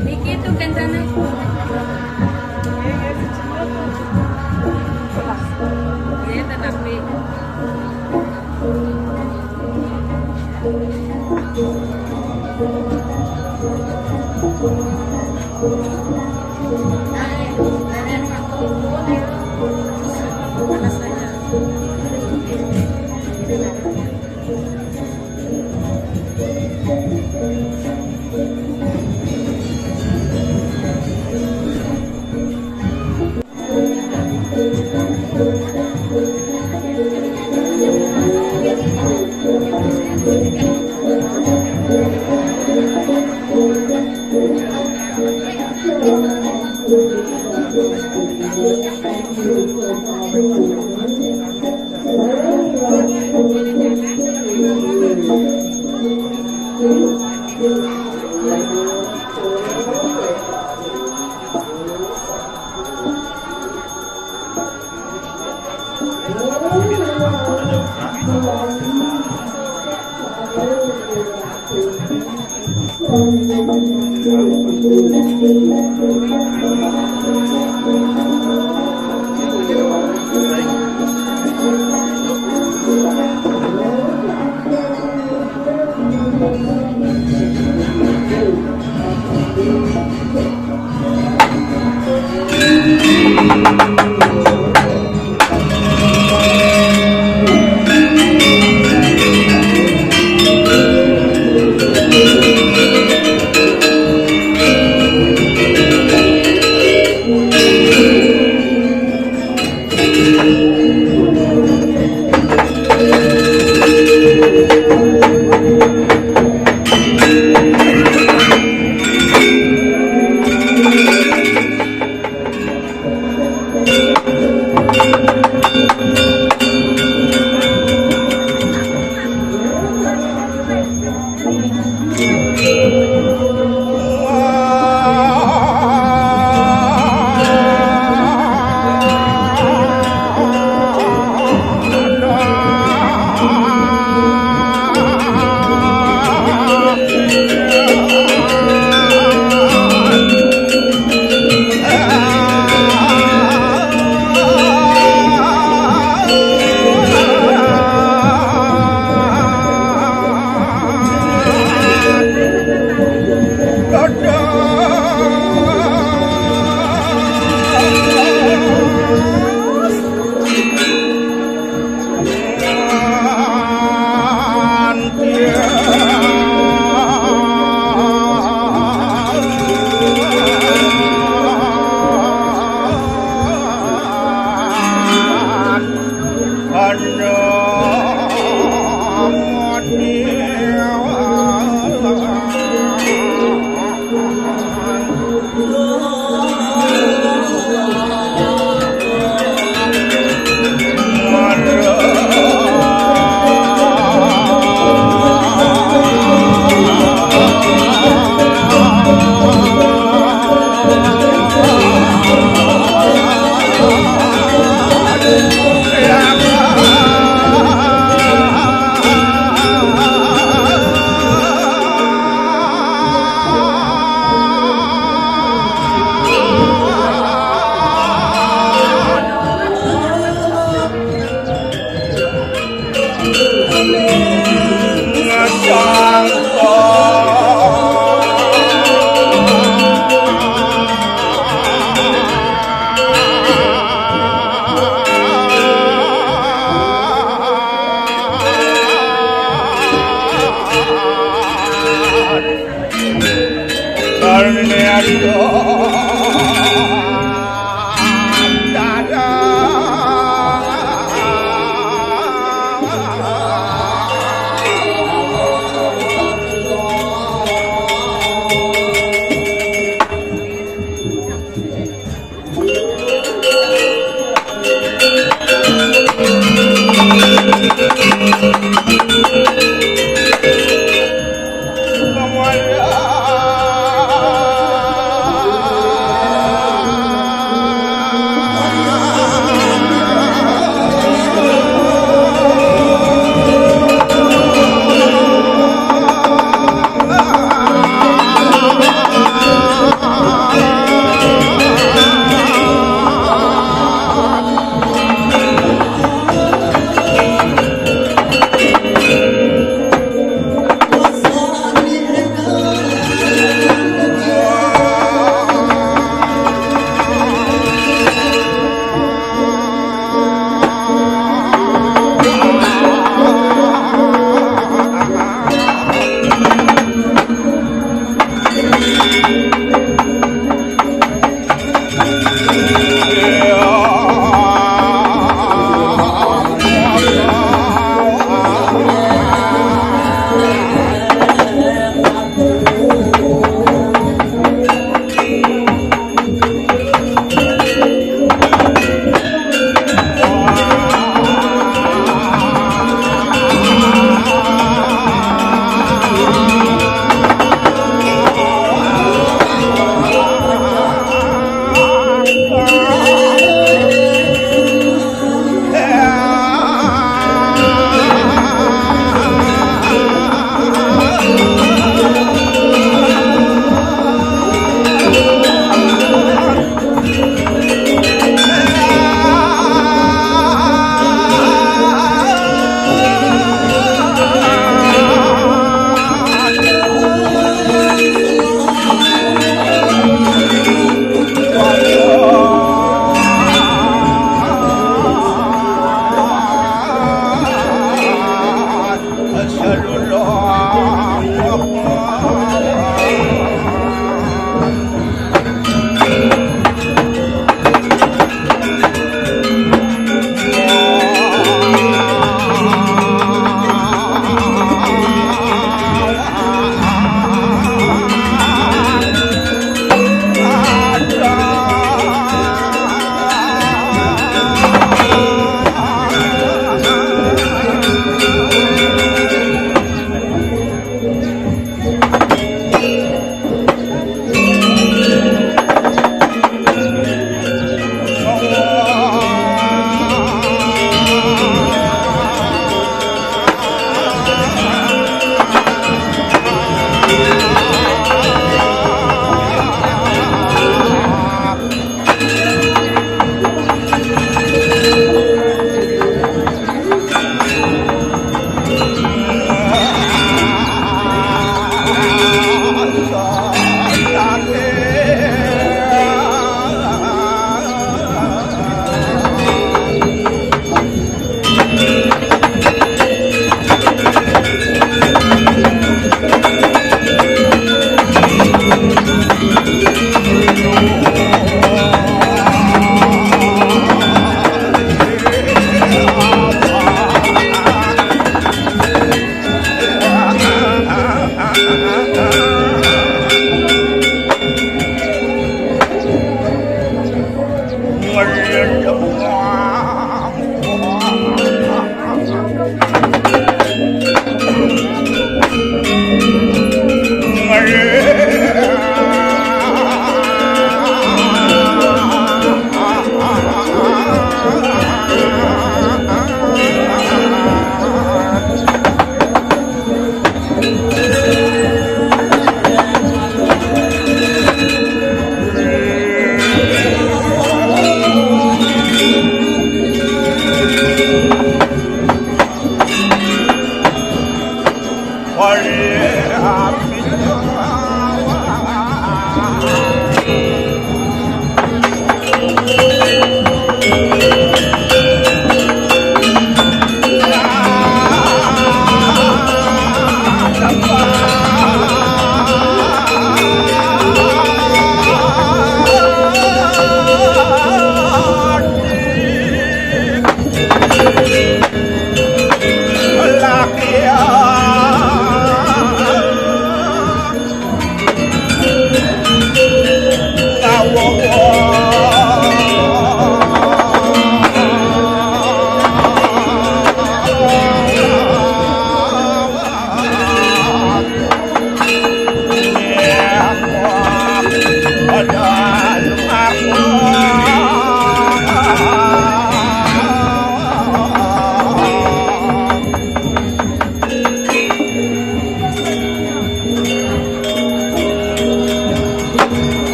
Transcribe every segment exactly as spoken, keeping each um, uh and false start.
Dikit tuh kan sana. Iya, tenang, Pi.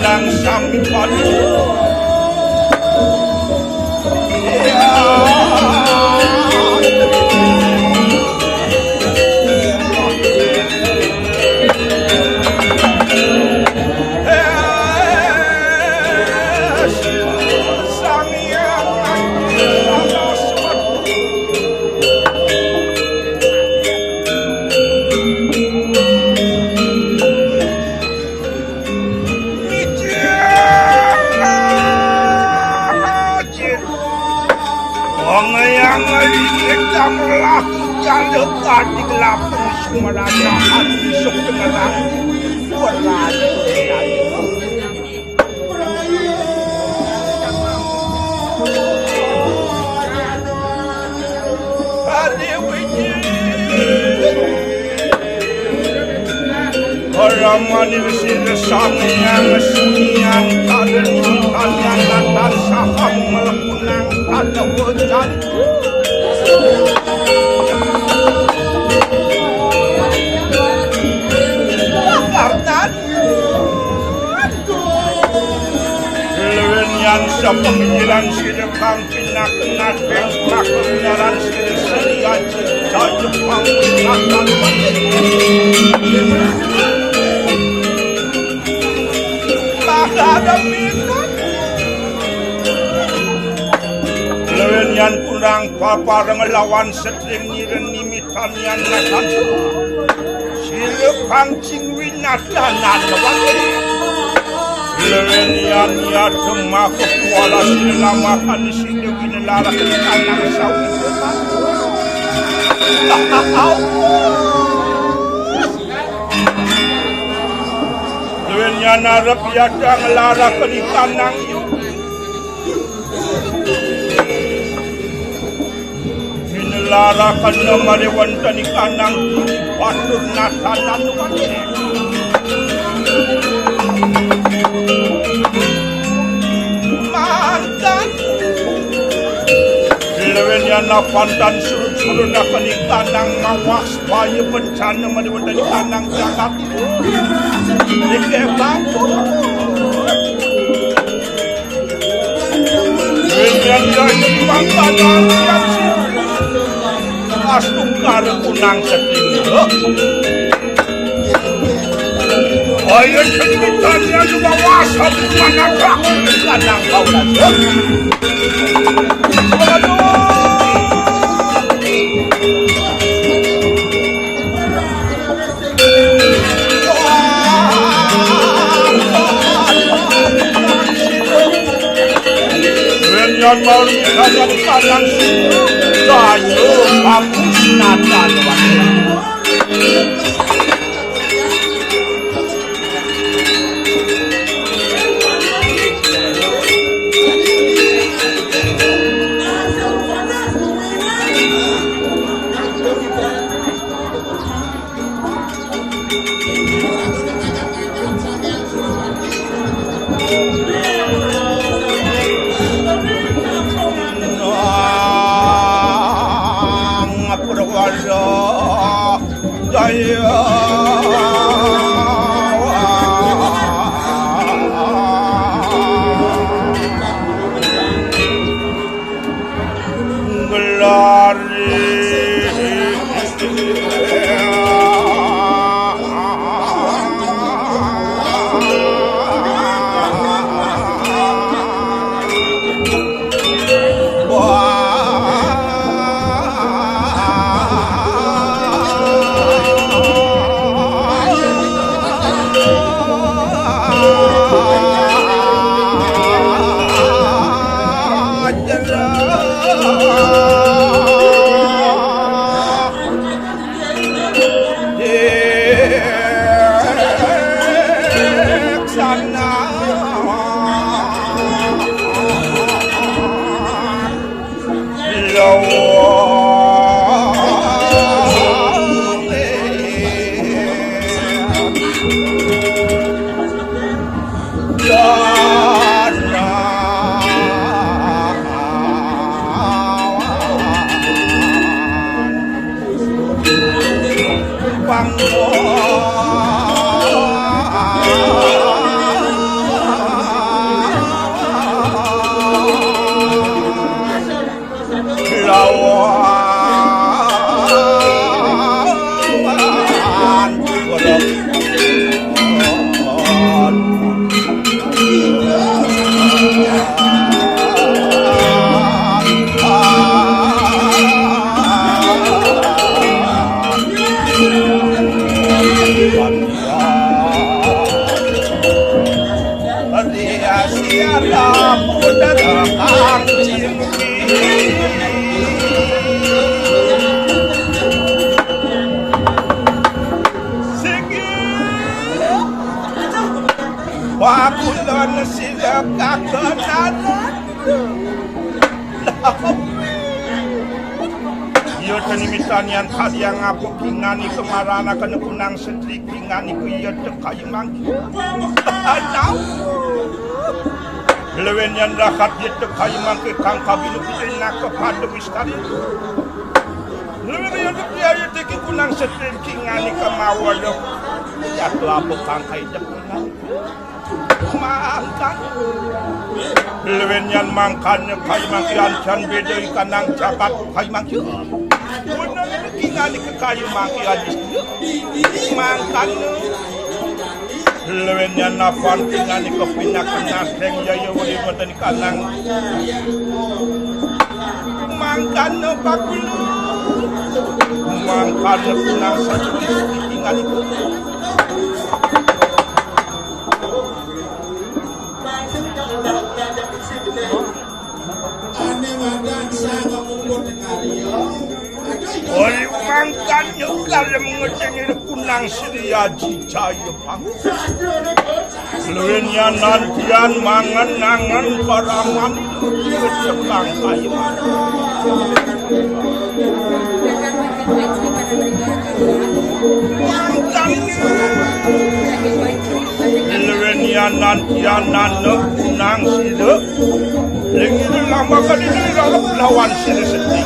Nang sami padu. Wong yang ikam laku jaluk adik lapung sumerajaan isuk dengan aku. Ora manir sing sangyang sungyang kaden kalian latan saham melepunang ada hujan. Kartan. Lewen yang sepemikiran sirepang Pinakenat pengkrak penyaran siri-siri aji. Jajepang pinakan. Maka demikian. Lewen yang kurang papar ngelawan setring ngiren nimi Tanian nakan sila pangcing winatanan wali. Lelenian ya demak kuala sila makan sila winelarak tanang sawi. Lelenian Yan arep yadang laraken ikanang yu. Binelaraken mari wonten ikanang batur natanan wonten. Mangkan lewen yan apantan surun-surunaken ikanang mawas bayi bencana mari wonten ikanang jagat. Nggih, Bangku. Ingkang dadi mangkanan yang astungkar kunang sedina. Ayo, ceritanya juga wasa manabrak kanang kaulan. Waduh. Yen yon mau kalian tangan saya kamu sinatan. Pakulon sila kakenalan. Iya, dene mitanian kaliang apa kingani kemaranaken kunang sedri kingani ku iya tekayu mangki. Anau. Lewen yan rakat iya tekayu mangki kang kabilu putri naka pada wistari. Lewen yan tekayu teki kunang sedri kingani kemawon. Yatu apa kang kaidep kunang. Mangkan. Lewen yan mangkane kayu mangkian jan beda ikanang jagat kayu mangkian. Bener iki ngalih ke kayu mangkian istilah. Mangkane. Lewen yan napan kingani kepinaken naseng yaya wali wonten ikanang. Mangkane bakul. Mangkane kunang satu kingani. Ori mangkane kalem ngedengin kunang Sri Aji Jaya Pang. Luwih nyanan tian mangen-angen paraman, cekang kayu. Mangkane luwih nyanan tian nanep kunang sida. Ring ida lambakan ida lalep lawan sida sedih.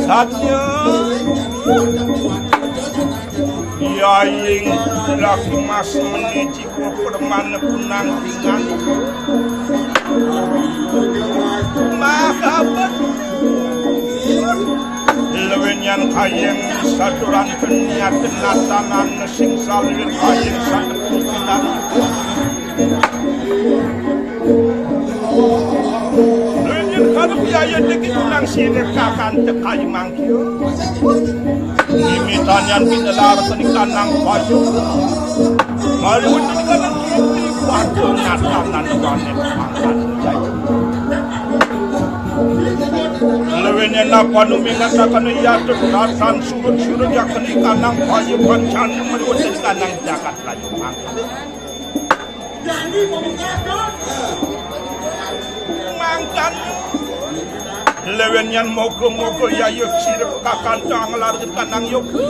Satya. Yaying laki mas meniji permana punang ringan. Mahabet. Lewenyan kayeng saturan keniat natanan sing salir kayeng sakit pikiran. Lewenyan karep yaya degi tunang sirip kakan tekai mangkil. Imitanyan pinelar kenikanang payu. Mari wonten kanang kiti, padha natanan wanet mangkat jaya. Lewenyan napa numingataken iya teturatan surut-surut yaken ikanang payu pancana mari wonten kanang jagat layu mangkat. Mangkan lewenyan moga-moga yayuh sira kakantang larut kanang yoga.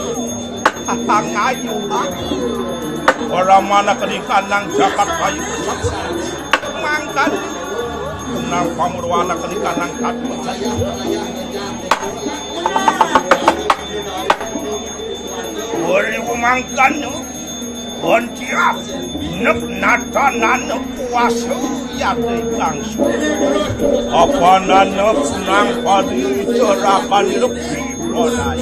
Ngayu. Ora mana kenikanang jagat payu. Mangkan nang pamurwana kenikanang katu. Ori mangkan. Pontiap, nek natanan kuasa yate kang suci. Apa nanep nang padi cerakan lebih olai.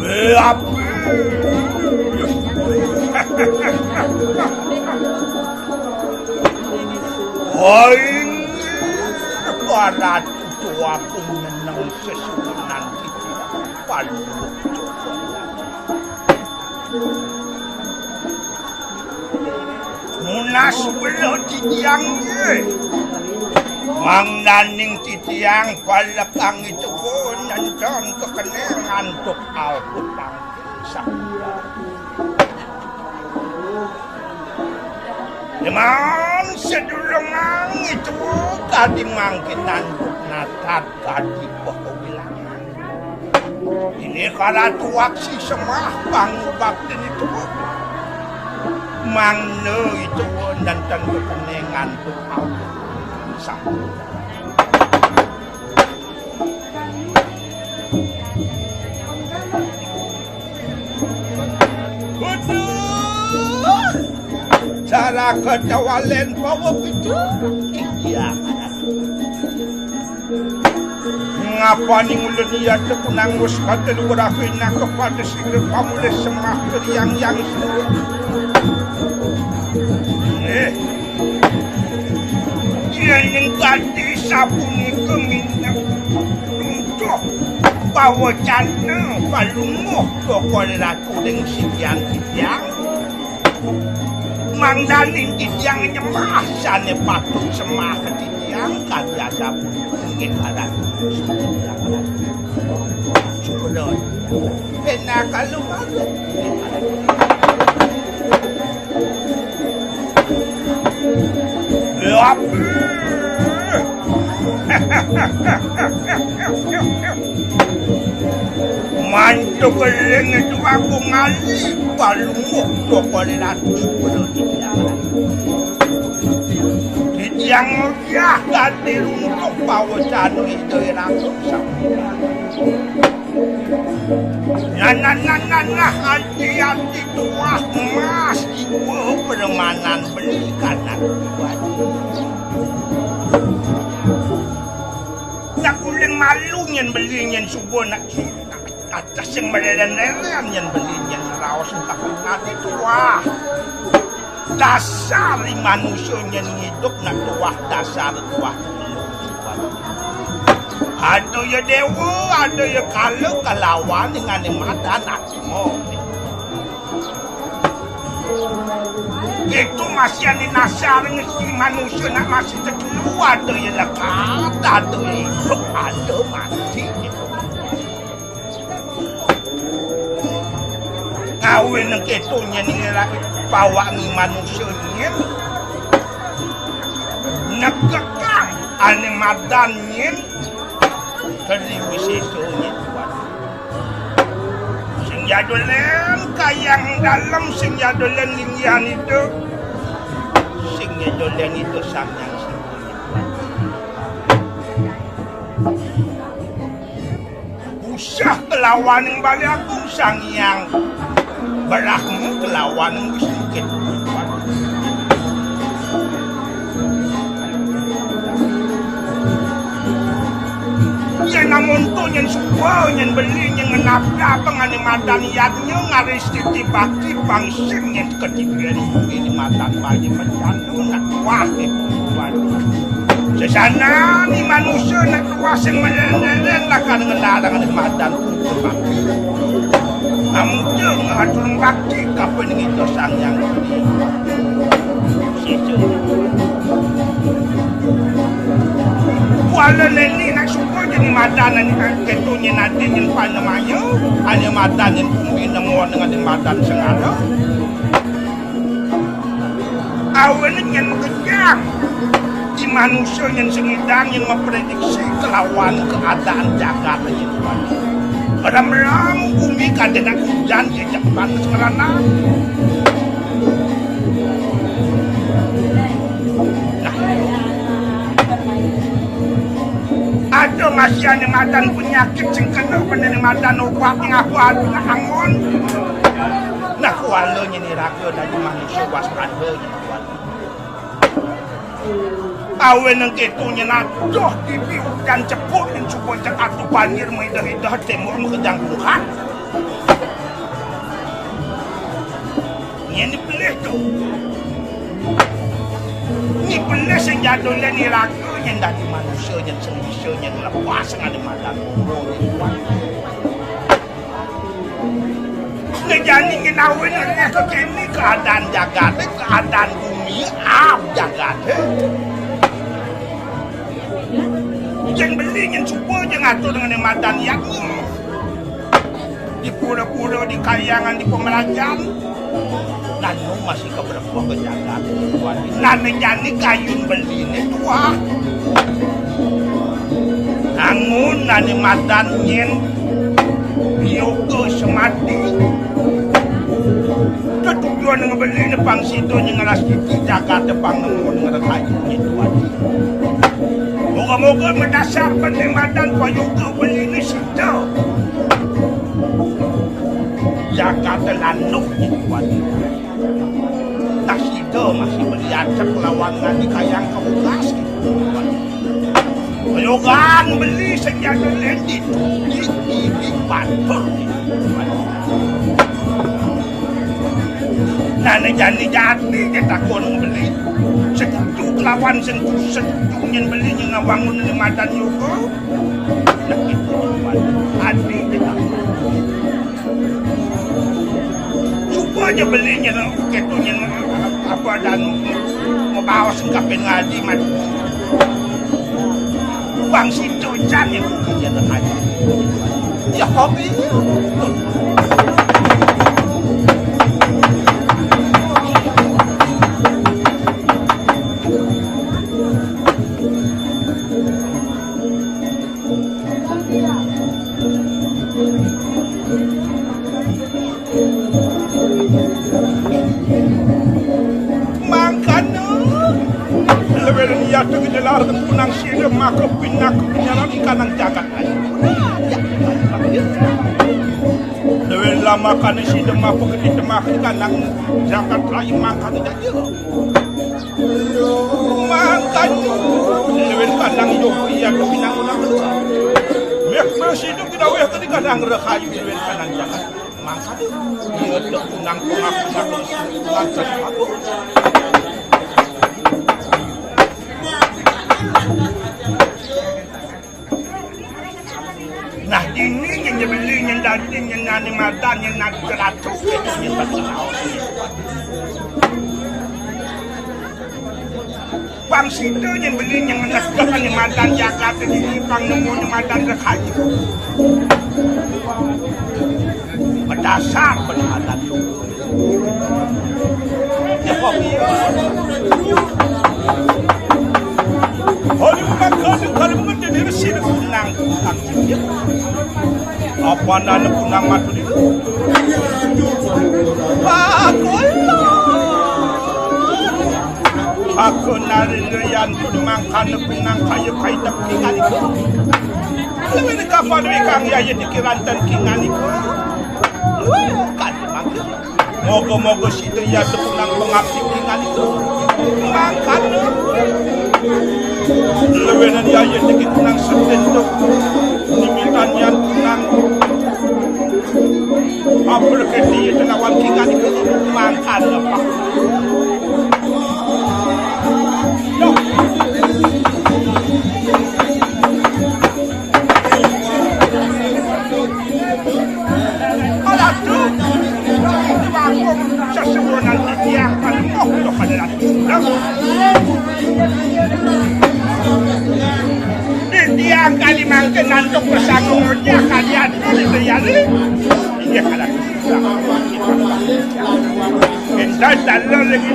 Beapi. Oi, para tuaku meneng sesuunan titiang paluh. Nunas bela titiang nggih. Mangdaning titiang palekang itu pun nenten kekene ngantuk alput pangkil sabda. Deman sedurungang itu kadi mangkin ngantuk natap kadi pekewilangan. Ini karatu aksi semah pangubakti itu. Mangna itu nenten kekenengan berkawin sama. Aduh, cara kedawalen bawa itu. Iya. Ngapaning ulun iya tekunang wus kata luwur aku inak kepada sira pamulih semah keriang yang suruh. Eh, yen ning kati sapunika minang runtuh pawacana palungguh tokol ratu ring sikian titiang. Mangdaning titiang nyembah sane patut sembah titiang kadi adab nggih aran. Sudah. Pena kalu malu. Lap. Mantuk keling itu aku ngali palungguh tokol ratu sepuluh titiang. Titiang mulyah kanthi runtuh pawacana Ida Hyang Sang. Nananananah anti-anti tuah emas jiwa permanan beli kanak tuan. Nak ulun malu nyén beli nyén suba nak atas sing meleren-leren nyén beli nyén ngeraos entah pengati tuah. Dasar i manusia nyén ngidup nak tuah dasar tuah. Ada ya dewa, ada ya kala kalawan dengan madan atma. Itu masih ane nasar ngisi manusia nak masih tekelu ada ya lekat, ada ya hidup, ada mati. Awin nang keto nyén ngira pawak ni manusia nyén. Nekekang ane madan nyén. Keri wiseso nyén kuat. Sing jadolen kayang dalem, sing jadolen linggihan itu. Sing jadolen itu sang yang sing kuat. Usah kelawan yang balik aku sang yang berakhmu kelawan yang bisingkit. Yén namun tu nyén suba nyén beli nyén ngenap dateng ane madan yadnya ngaris titi bakti pangsin nyén ketiga ini madan bayi mencandu nak wah. Sesana ni manusia nak wah sing melelen-lelen lah kan ngelarang ane madan kumpul bakti. Namun dia ngatur bakti kapan ngito sang yang Kuala neni nak suka jadi madan ni kan keto nyén ade nyén panemaya, ane madan nyén bumi nemu dengan ade madan sengala. Awen nyén makejang. Di manusia nyén sengidang nyén memprediksi kelawan keadaan jagat nyén. Meram-ram bumi kada nak hujan, Cepat sekarang. Ada masih ane madan penyakit sing kena benda ni madan ubat ni apa adu nak angon. Nah, kuala nyini raga dari manusia waspada nyini kuala. Awen nang keto nyén adoh tipi udan cepuk nyén cuba cek atu banjir maidah-idah tembok makejang Tuhan. Nyén dipelih tu. Ni pelih sing jadul nyén ni raga nyén dadi manusia nyén sing bisa nyén lepas sing ada madan umur nyén kuat. Ngejani ngenawi nengah ke kini keadaan jagat, keadaan bumi, ab jagat. Jen beli nyen cuba je ngatur dengan madan yakni. Di pura-pura, di kayangan, di pemerajan. Nanu masih keberapa ke jagat. Nane jani kayun beli ni tuah. Nangun nane madan nyen yoga semati. Ketujuan ngebeli nepang situ nyengeras titi jagat depang nemu ngerekayu ni tuah. Moga-moga mendasar penemadan payoga beli ni sida. Jagat telanuk ni tuah. Tak sida masih beli acek lawan ngadi kayang kebukas ni tuah. Yogan beli senjata lendit di di di bantul. Nane jani jati dia takon beli. Setuju kelawan sing setuju nyen beli nyen ngawangun ni madan yoga. Nah, itu tuan. Ati dia takon. Cuba je beli nyen ketu nyen apa dan ngebaos kapen ngadi mat. Bang situ jan yang punya tadi. Ya, hobi. Mangkana, lewel iya tu kita lar kunang sida maka pinak penyaran kanang jagat lain. Lewel lama kana sida maka kena makan kanang jagat lain mangkana jaga. Mangkana luwih kanang yogi ya pinangulang. Méh masih itu kita wéh tadi kanang rahayu luwih kanang jagat. Mangkana iya kunang pengak-pengak lantas aku. Nah, ini yang nyebeli, yang daging, yang nani madan, yang nani keracu, yang nani Bang situ yang beli, yang menegak, yang madan jagat, yang pang nemu, yang madan rahayu. Berdasar pada adat. Hari mangkana, hari mangkana, sira kunang, kunang. Apa nana kunang matu di? Pakula. Aku nari liyan kudu mangkana kunang kaya kai tepi kali. Lawan kapan wi kang yaya dikirantan kingan iku. Kan mangkana. Moga-moga sida ya sepunang pengabdi pingan itu. Mangkana. Lewenan ya ya niki kunang sedento. Nimitan yan kunang. Apa keti ya lawan kingan itu. Mangkana, Pak. Yo. Aduh, di warung sesuwunan titiang paling moh to pada ratu. Titiang kali mangke nantuk bersangungnya kalian di Sriali. Iya, kalah. Entar dalam lagi.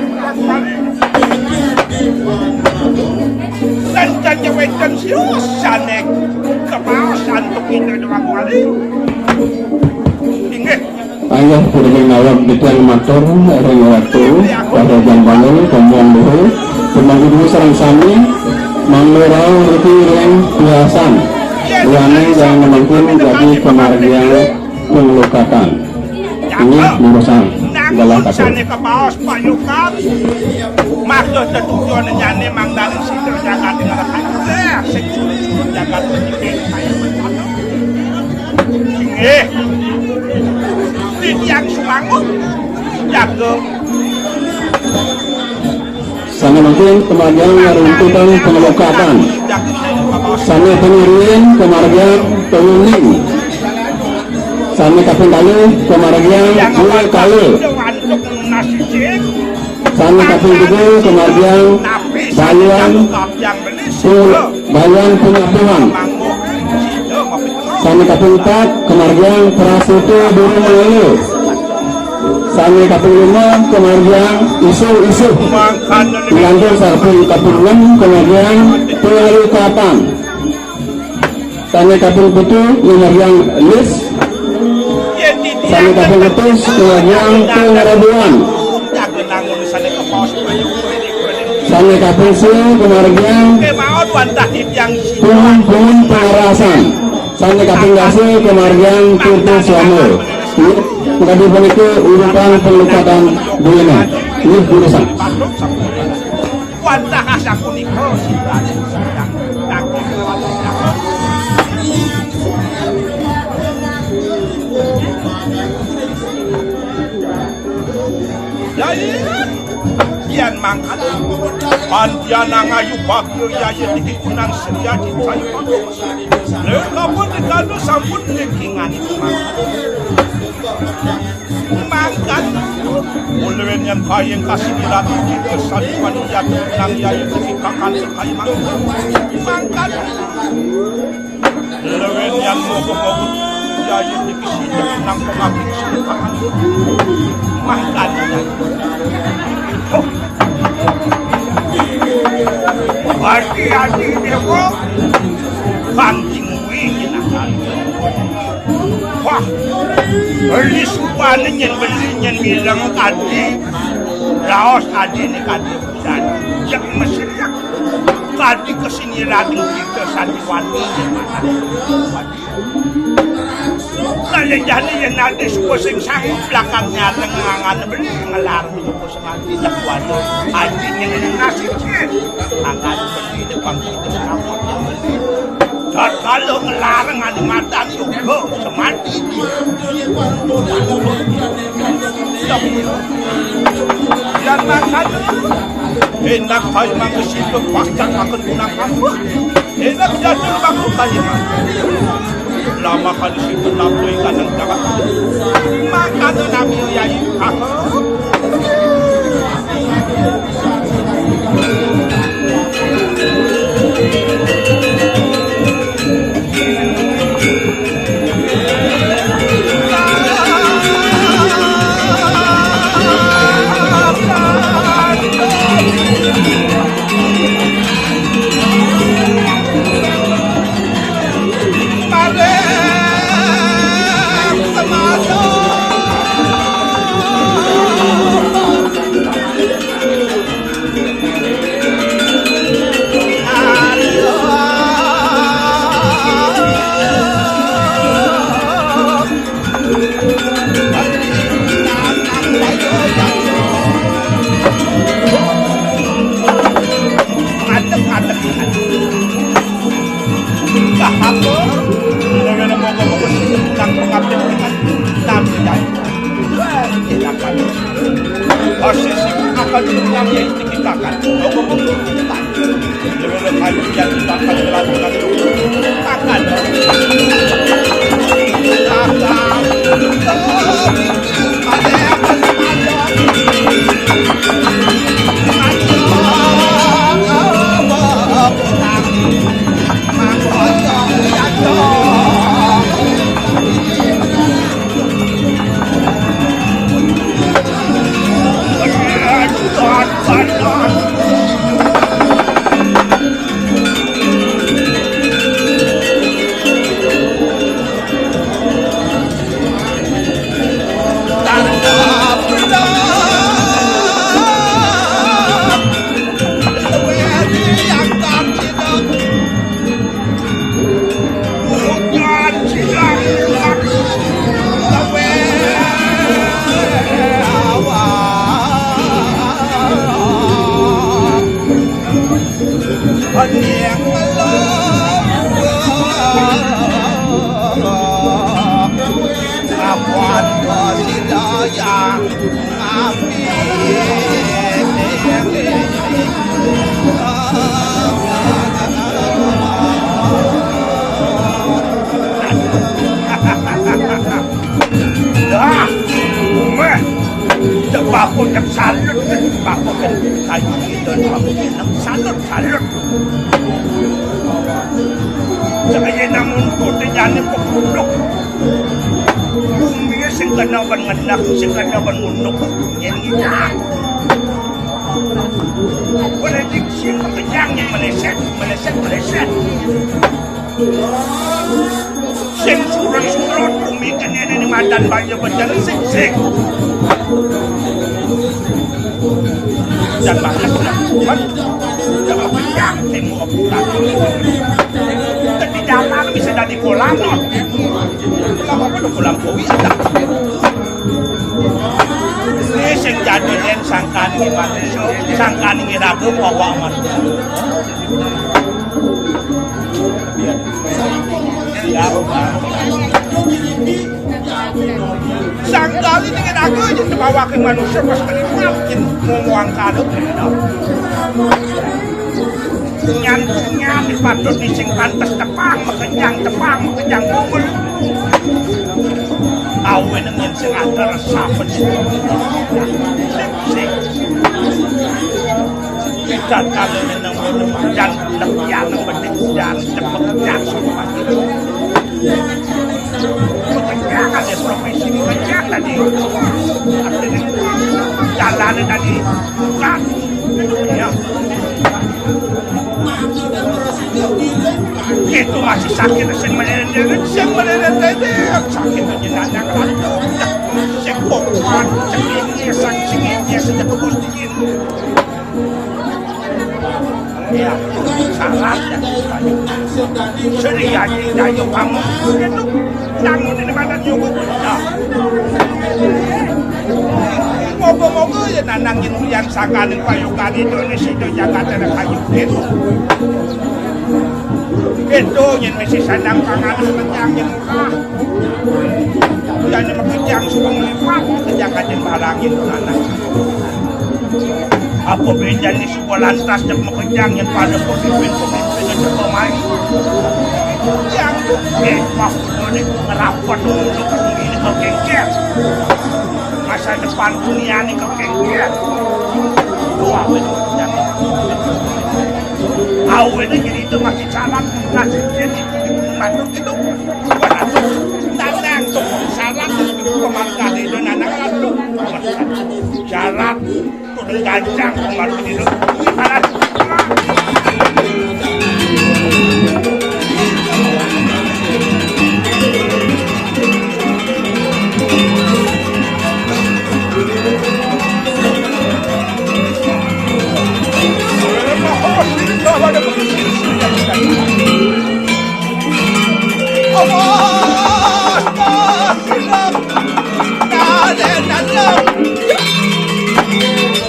Lan jajawétan sira sané kapaos antuk ida doang wali. Inggih. Panggih punika nawab titiang matur ring ratu, para jambangan, komban luhur, pemangku sareng sami, mangda rauh ngriki ring biasan. Duaning dang mangkin dadi pamargiang panglukatan. Inggih, durusang. Galah katur. Sané kabaos payukan. Makda tetujon nyané mangdaning sida jagat ing arep kabéh. Sing jagat iki kaya mengkono. Inggih. Titiang sumangun. Jaga. Sané mangkin pamargiang ngruntutan panglukatan. Sané pangurian pamargiang panguning. Sané kaping kalih pamargiang dua kali. Sané kaping tiga pamargiang baluan, baluan pangapuhan. Sané kaping pat pamargiang prasuta durung mangala. Sané kaping lima pamargiang isuh-isuh. Lantur sané kaping enem pamargiang panglukatan. Sané kaping pitu pamargiang lis. Sané kaping pitu pamargiang pangrabuan. Sané kaping sia pamargiang pun-, pun pangarasan. Sané kaping dasa pamargiang tirta swama. Kadi punika urutan panglukatan duéné. Inggih, durusang. Wantah asapunika sidaning sidang. Yén mangkat, pantian angayu bagya yaya tiki kunang sedia di kayu. Lha kapan dikandung sampun ningkingan iku mangkat. Mangkat. Ulun yang kaya kasih dilatih kita saliwan jatuh nang yaya tiki kakan sekai mangkat. Mangkat. Lewenian moga-moga yaya niki sida nang pengabdi sida. Mangkana, Yai. Adi-adi dewa, banting wingin akal. Wah, beli supane nyen beli nyen milang adi, raos adi ni kadi budan. Cek meseriak, kadi kesini lagi kita sandiwati. Lah, yén jani yén ati suku sing sanggup lakar nyareng ngangane beli ngelarang suku semati dak kuwano. Ati nyang nasib sih. Angkat beli depan kita ngapot. Dak kalau ngelarang anu matan suku semati. Yang makan enak, kayu mangga situ pakcak akan guna kamu. Enak jatuh bangku kalimat. Lama kali situ lampui kanan jalan. Maka nami yai aku. Ngadeg-ngadeg. Lah, apa? Gara-gara mogok-mogok sing tukang pengabdian dengan Nabi Daud. Wah, tindakan. Posisi apa itu yang diciptakan? Mogok-mogok. Gara-gara kayu yang dibakar, dilakukan. Makan. Makan. Dah, meh. Cek bakul yang salut, cek bakul yang kayu itu, bakul yang salut, salut. Cek aja namun kote jane kok goblok. Bumi sing kena ban ngendak, sing kena ban ngunduk. Yen kita boleh diksi kencang yang meleset, meleset, meleset. Sing surut-surut bumi kene ini madan banyu bener sing sing. Dan banget lah, kan? Jangan banyak tembok bukan. Di dalam bisa dari kolam, no. Kolam apa, no? Kolam kowi ada. Ini sing jadi yen sangkan gimana? Sangkan ngirabu bawa amat. Sangkali dengan aku aja tebawake manusia pas terima mungkin ngomong kado. Nyantunya dipatut di sing pantes tepang, mekenyang tepang, mekenyang bubul. Awen ngen sing ada resah sing sing. Kita kalau nang minum dan lepian nang penting dan cepet dan semua itu. Pekerjaan ya, profesi pekerjaan tadi. Artinya jalan tadi bukan. Ya. Itu masih sakit sing meleleh, sing meleleh, sakit aja nanya kelanjut. Sing kokoan, sing ini, sing ini, sing tebus dingin. Ya, salah ya. Seri aja, ayo kamu. Itu. Tanggul ini mana nyuguh. Moga-moga ya nanang yen ulian sangkaning payogan Indonesia itu jagat ada kayu itu. Itu yen mesti sandang pangan kenyang yen murah. Ulian makejang suka melipat kejagat yen barang yen nanang. Apa benjani suka lantas nek makejang yen pada pemimpin-pemimpin yen teka mai. Yang eh mah ini ngerapat dulu ini kekengker. Masa depan dunia ini kekengker. Wah, betul. Awalnya jadi itu masih salah. Nasib jadi masuk itu. Bukan aku. Tanang tuh salah. Pemangkat itu nanang tuh. Syarat. Gancang pembalut itu. Alat.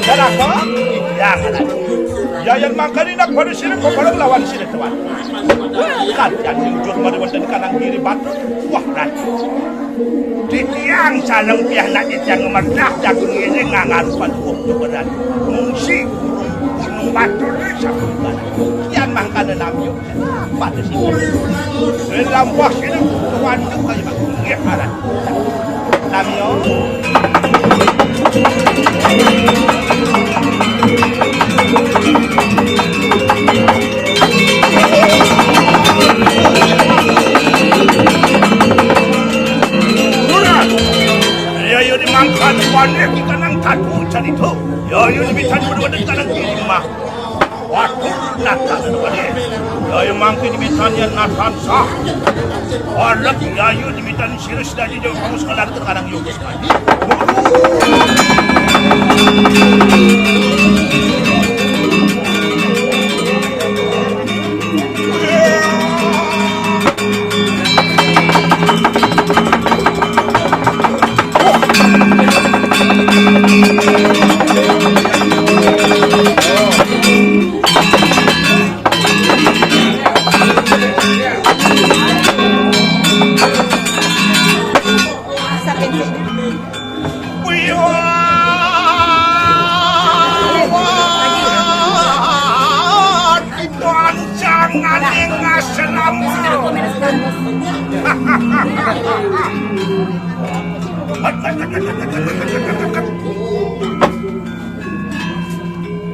Darah kok? Ya, ya, yang makan ini nak pada sini kok pada lawan sini tuan. Kan yang jujur pada wonten kanang kiri batu. Wah, kan. Titiang saleng pianak titiang ngemerdah jagung ini ngangarupan wong keberan. Ngungsi gunung, gunung batu ini satu. Yang makan dalam yuk. Pada sini. Dalam bos ini tuan tu kayak nggih aran. Nami yo. Ora. Yo yo di mangkat panik kita nang tatu cerita. Yo yo di bitan berdua di tanah kiri mah. Waduh, Nathan, Yayu mangke dimitan yen Nathan sah. Walet Yayu dimitan sirus dadi jauh kamu sekolah terkadang yuk. Jangan ingat selamat.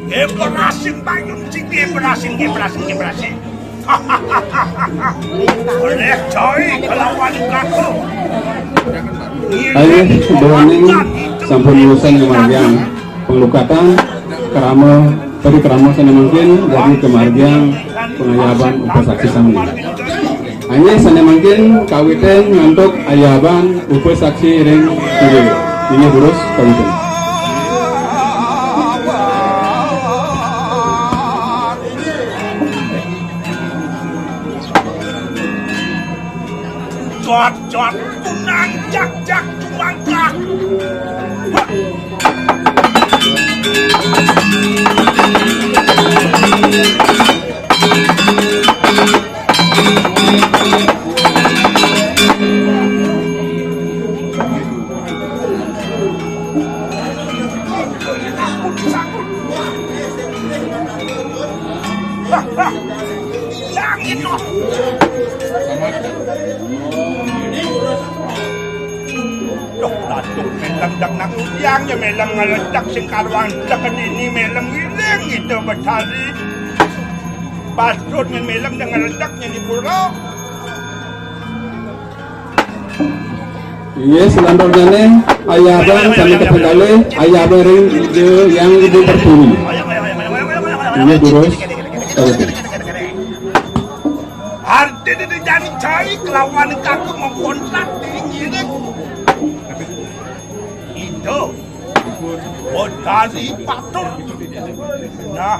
Eh, berasing bayung, cing, eh, berasing, eh, berasing, eh, berasing. Oleh coy kelawan kaku. Ayo, doaning sampun lulusan kemargian penglukatan kerama, tadi kerama sana mungkin jadi kemargian pengayaban upasaksi sami. Hanya sana mungkin kawitin ngantuk ayaban upasaksi ring kiri. Ini terus kawitin. Jot, jot, kunang, jak, jak, cumangkak. Langit no. Duh, Ratu, meleng dek nak udiang ya, meleng ngeledak sing karuan dek ini, meleng ngiring itu betari. Patut nyen meleng dengan ledaknya di pura. Inggih, selanturnya ayaban sami kepegali, ayaban ring Ida Hyang Ibu Pertiwi. Inggih, terus. Arti di jani cai kelawan kaku mengkontrak di ngiring. Itu. Bodari patur. Nah,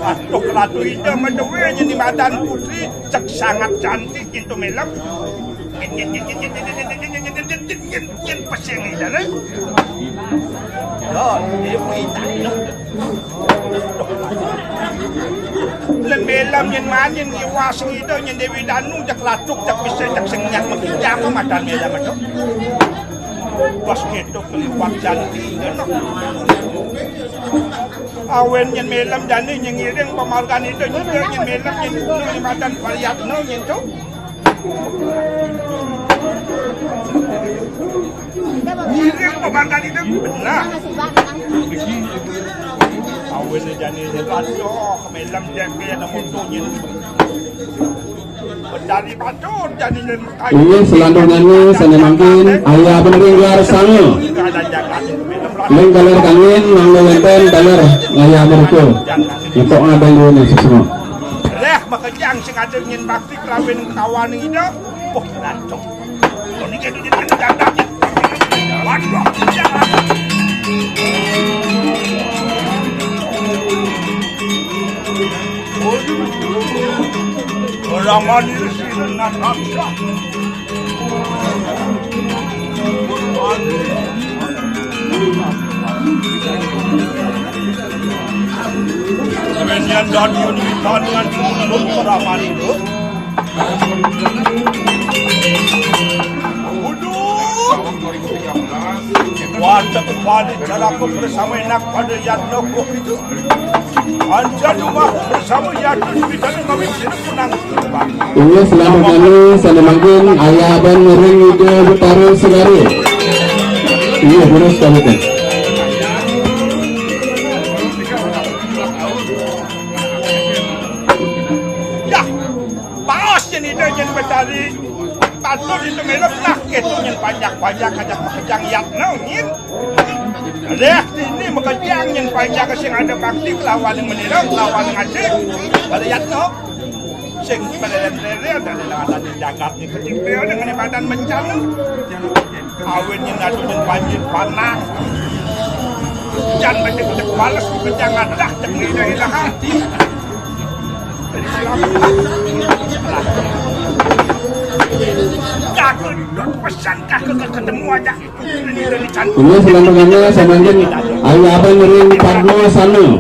aduh, Ratu Ida medewe nyeni madan putri, cek sangat cantik itu melem. Nyén, nyén, nyén, nyén, nyén, nyén, nyén, nyén, nyén, nyén, peseng Ida, né. Yo, Déwi Danu. Lén Mélam nyén maning iwas Ida nyén Déwi Danu, jak latuk, jak bisa, jak sing nyat, mesti jak madan Mélam to. Pas kéto kaliwat janti, ngono. Awén nyén Mélam jani nyén ngiring pamargan Ida, nyén Mélam nyén Ida, nyén madan Pariatna nyén to. Ngiring pamargan Ida bener. Awéné jani nyén adoh, Mélam jepé ana mutu nyén. Bendari patut jani nyén. Inggih, selanjutnya sané mangkin, Ayah Benring Garsanga. Ling kaler kangin, mangga wénten kaler ngayah murka. Nyetok ngadang duwé sesama. Réh makejang sing ada nyén bakti kelawin kawan Ida. Oh, lancok. Oh, niki dudu nyén dadaknya. Waduh, jangan. Orang mandi sih, nak. Kemudian dan Yunita dengan sepuluh peramani itu. Waduh. Wadah kepada cara aku bersama enak pada Yatno itu. Anjan rumah bersama Yatno di sana kami sini punang. Inggih, selanjutnya sané mangkin Ayah Abang ring Ida Betara Segara. Inggih, durus kawiten. Yah, baos nyén Ida nyén Betari. Patut Ida Mélam nah kéto nyén panjak-panjak ajak makejang Yatno nyén. Réh dini makejang nyén panjak sing ada bakti kelawan menira, kelawan ngaji. Pada Yatno. Sing pelélén-lélén ada di jagat ni ketimpe ada ngene badan bencana. Awin nyén adu nyén banjir panang. Jan becek-becek bales di bencana dah cek ilah-ilah hati. Kakek pesan kakek ketemu aja. Inggih, selanjutnya samangkin Ayah Abang ring Padma Sana.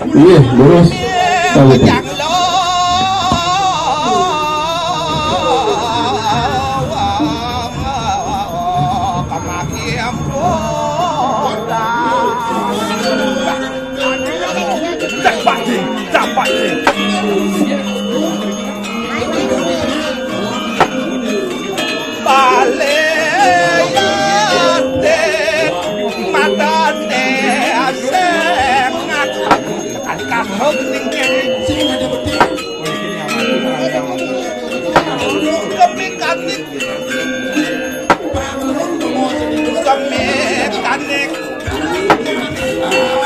Inggih, durus kawiten. Dapat, dapat. Bale yate matane asengat. Kasok ning kene. Kemikanik. Kemikanik.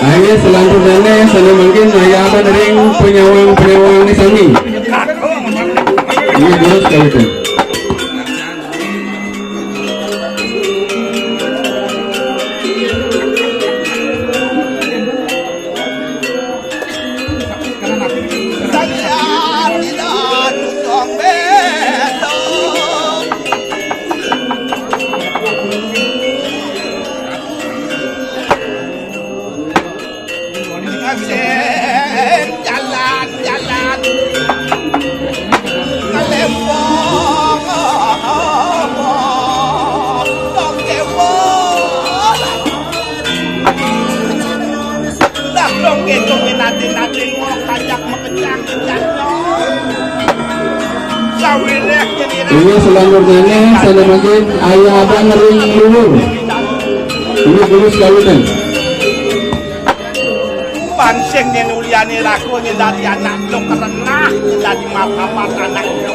Ayo, selanjutnya sané mangkin Ayah Abang ring penyawang-penyawang sami. Inggih, durus kawiten. Asik jalan-jalan ke Lembong. Dong Dewa. Dah dong gitu, nanti-nanti ngolok tajak mekejang-kejang dong. Sawireh nyeniran. Ini selanjutnya nih, sané mangkin Ayah Abang ring Luwur. Ini dulu sekalian. Pancing nyén uliané raga nyén dadi anak lo kerenah, nyén dadi martabat anak lo.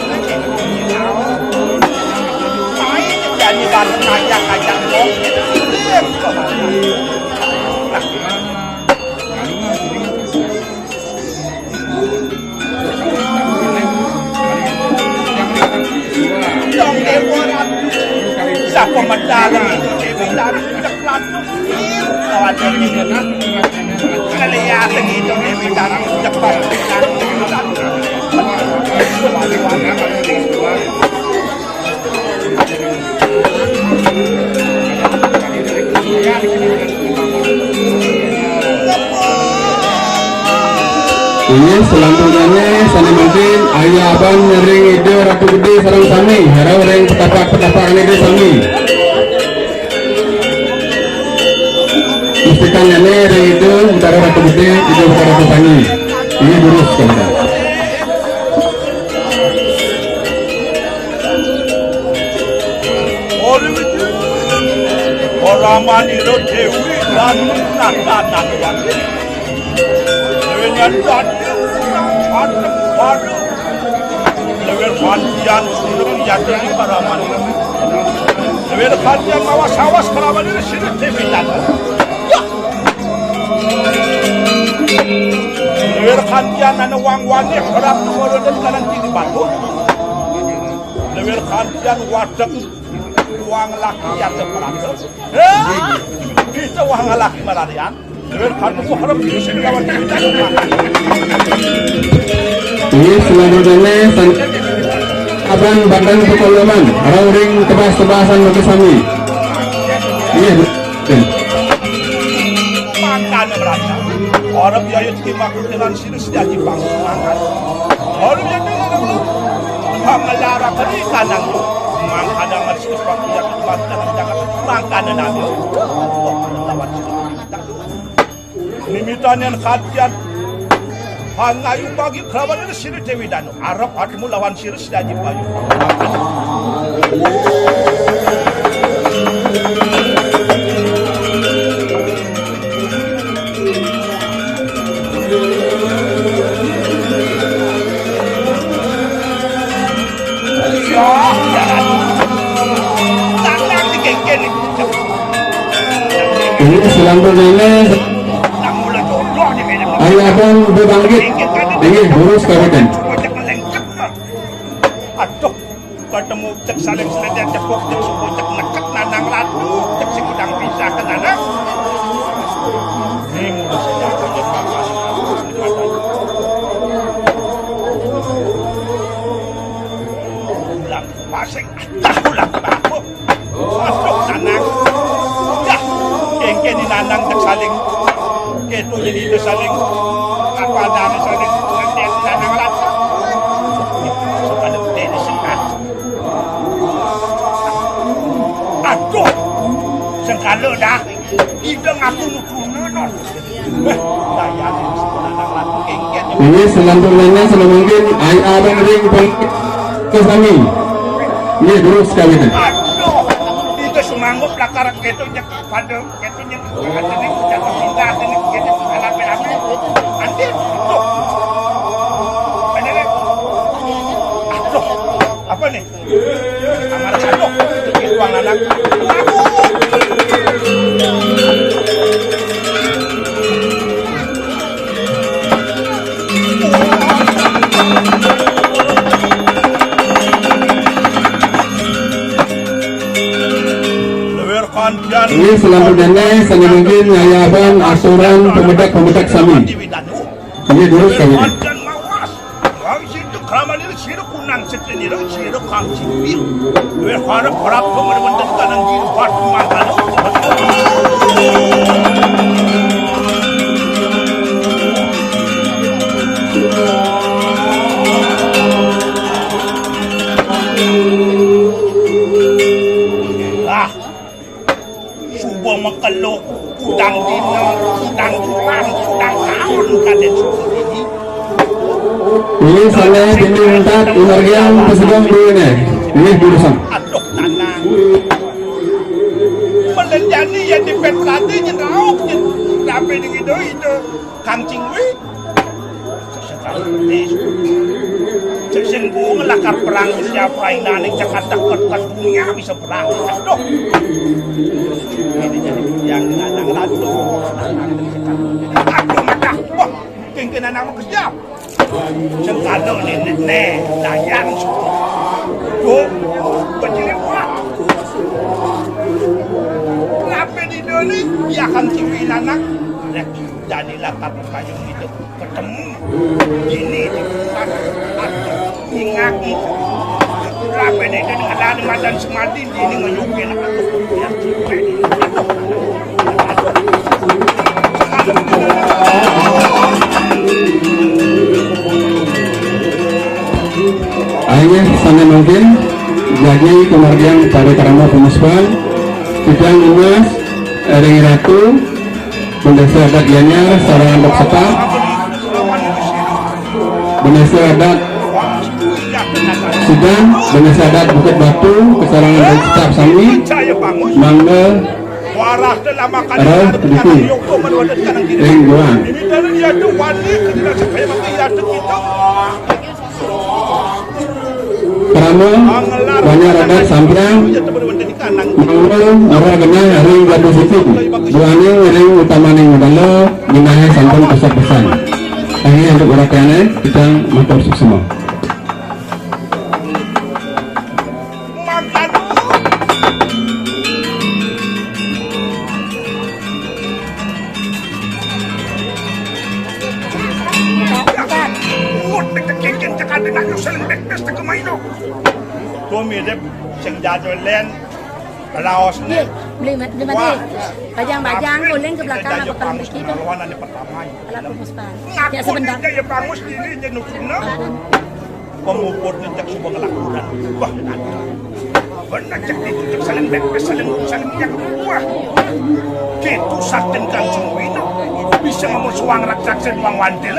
Pancing nyén dadi bareng kajak-kajak lo. Dong Dewa Ratu. Sapa medal itu Dewi Ratu ceklat. Ngeliat gitu Dewi Ratu ceklat. Inggih, selanturnya sané mangkin Ayah Aban ring Ida Ratu Gedé sareng sami, rauh ring petapak-petapak Ida sami. Mustikannyané ring Ida Betara Ratu Gedé, Ida Betara Ratu Sangi. Inggih, durus, saudara. Ora manira Déwi lan natanan wati. Déwényan wati, adem baru. Lewir pandian sirem yadri paramanira. Lewir pandian mawas-awas kalawan sirem Déwi lan. Lewir pandian ana wang wanih kerap nungurun kanan kiri batu. Lewir kantian wadeg wang laki ate perasa. Eh, kita wang laki mararian. Lewir kantian harap diisi lawan kita. Ini selanjutnya san-, Aban Badan Pekoloman, rauh ring tebas-tebasan Mega Sami. Iya, betul. Mangkana merasa. Orang biaya timbang dengan sirus jadi panggung mangan. Orang yang dengar dulu. Pangala rakari kanang. Mangkana ngerti pakuya kekuatan jangan mangkana nami. Lawan sirus. Mimitan yang kajian. Pangayu bagi kerawan ini sirus Dewi Danu. Arep ademu lawan sirus jadi bayu. Ini selanjutnya ini Ayah Abang bebangkit. Ini burus kawitan. Aduh, ketemu cek saling seledek, cek kok, cek suku, cek neket, nanang ratu, cek sing udang pisah ke nanang. Ini ngurus senjata, dia pakai. Ulang pasing, atas ulang baku. Aduh, nanang. Dah, kengkeni nanang cek saling. Ketu jadi itu saling. Apa adanya saling. Nanang ratu. Suka ada di sekat. Aduh, sengkala dah. Ida ngaku nutruna, non. Eh, dayane, sebenarnya laku kengken. Ini selanjutnya, selanjutnya, ai abang ring pun ke sami. Ini durus kawitan. Aduh, ida sumanggup lakar ketu nyek pada ketu nyek pada nyek jatuh cinta, nyek ketu alape-ape. Anjir, aduh. Ini, ini. Aduh, apa nih? Ini selanjutnya, sane mangkin ngayaban aturan pemedek-pemedek sami. Ini durus kami. Wang situ kramanira sira kunang setenira sira kang sipil. Wéh harap harap pemerintah kanan di batu mangkana. Ah. Suba makelo, kudang dina, kudang bulan, kudang taun kadén suba dini. Ini sané dini entat, inargian pesedang duwéné. Ini jurusan. Aduh, tanang. Pelenjani yang dipet pelatih nyen rauk nyen. Tapi ding ida-ida. Kang Cingwi. Sesekali. Cek sing bunga lakar perang siapa inane cek katak kat dunia bisa perang. Aduh. Ini jadi yang ngadang ladu. Aduh, madah. Wah, kengken anak bekerja. Sengkalo nenek ne, dayang. Tuh, kecil wah. Kenapa di doni? Ya kan Cingwi anak. Jadilah kampung payung itu ketemu. Ini di tempat aku ingat. Ramen itu dengan lari madan semadi ini ngeyukin aku. Ya, aduh. Aduh. Aduh. Inggih, sané mangkin, jagi kamargiang pada krama pamuspan, titiang nunas ring Ratu, Bendésa Adat Gianyar, sarangan dok setap, Bendésa Adat Sidang, Bendésa Adat Bukit Batu, sarangan dok setap sami, mangga rauh diki ring duang. Krama banjar adat sampiang, mangga ngarah genah ring Gadu Siti, duaning ring utamaning mandala, genahé sampun pesan-pesan. Inggih antuk uratiané, titiang matur suksma. Tuh mirip sing jatuh len, raosné. Beli mat, beli mati. Bajang-bajang, guling ke belakang, apa kalau begitu? Lawan ané pertama. Alah, pemuspan. Ya, sebentar. Dia ya bangus ini, dia nusuna. Pengupurnya cek suba ngelakuran. Wah, benar cek itu, cek saling bek, saling, saling nyak. Wah. Gitu, Saktin Kang Sungwino. Bisa ngomong suang raksasa, suang wantil.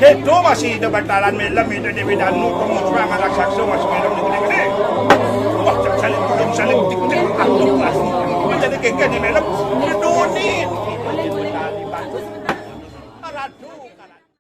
Gitu, masih ada batalan melem, itu Dewi Danu, ngomong suang raksasa, masih melem, gede-gede. Wah, cek saling, saling, tik, tik, aduh, aduh. Menjadi geger di melem. Aduh, nih.